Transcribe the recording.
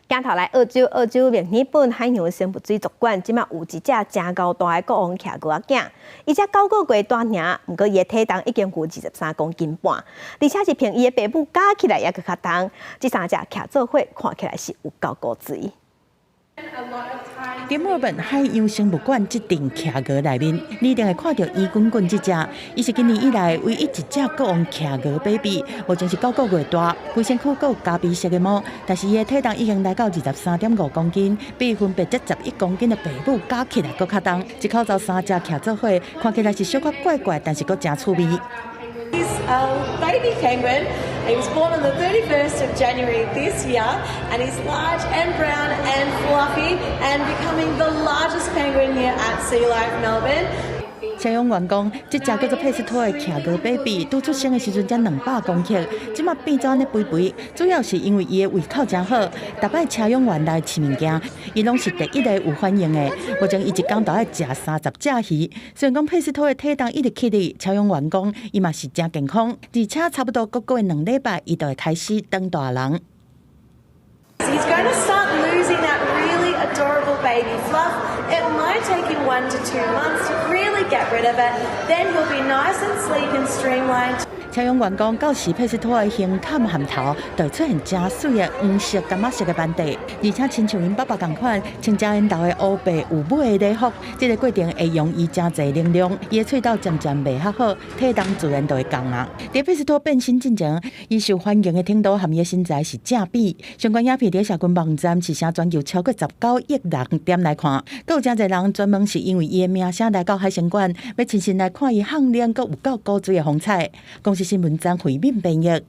鏡頭來澳洲，澳洲墨爾本海洋生物水族館，這馬有一隻誠𠢕大的國王企鵝仔囝，伊才9個月大爾，毋過伊的體重已經有23公斤半，而且是憑伊的爸母加起來猶閣較重。這三隻徛做伙看起來是有夠古錐。佇墨爾本海洋生物館這陣企鵝內面，你一定會看著圓滾滾這隻，伊是今年以來唯一一隻國王企鵝 baby，目前是9個月大，規身軀閣有咖啡色的毛，但是伊的體重已經來到23.5公斤，比分別才11公斤的爸母加起來閣較重。一口罩三隻徛做伙，看起來是小可怪怪，但是閣誠趣味。 He's a baby penguin. He was born on the 31st of January this year, and he's large and brown and fluffy and becoming the largest penguin here at Sea Life Melbourne. 飼養員講，這隻叫做佩斯托的企鵝 baby，拄出生的時陣才200公克，這馬變做按呢肥肥，主要是因為伊的胃口誠好。逐擺飼養員來飼物件，伊攏是第一个有反應的。目前伊一工都愛食30隻魚。雖然講佩斯托的體重一直起咧，飼養員講伊嘛是誠健康，而且差不多閣過2禮拜，伊就會開始當大人。 He's going to start losing that really adorable baby fluff. It might take him 1 to 2 months to really get rid of it. Then he'll be nice and sleek and streamlined. 飼養員講，到時佩斯托的胸坎和頭就會出現誠媠的黃色、柑仔色的斑塊，而且親像𪜶爸爸仝款，穿著𪜶兜的烏白有尾的禮服，這个過程會用伊誠濟能量，伊的喙斗漸漸袂較好，體重自然就會降啊。佇佩斯托變身進前，伊受歡迎的程度和伊的身材是正比。相關影片佇社群網站是啥全球超過19億人點來看，閣有誠濟人專門是因為伊的名聲來到海生館，欲親身來看伊項鏈閣有夠古錐的風采。公視新聞張惠敏編譯。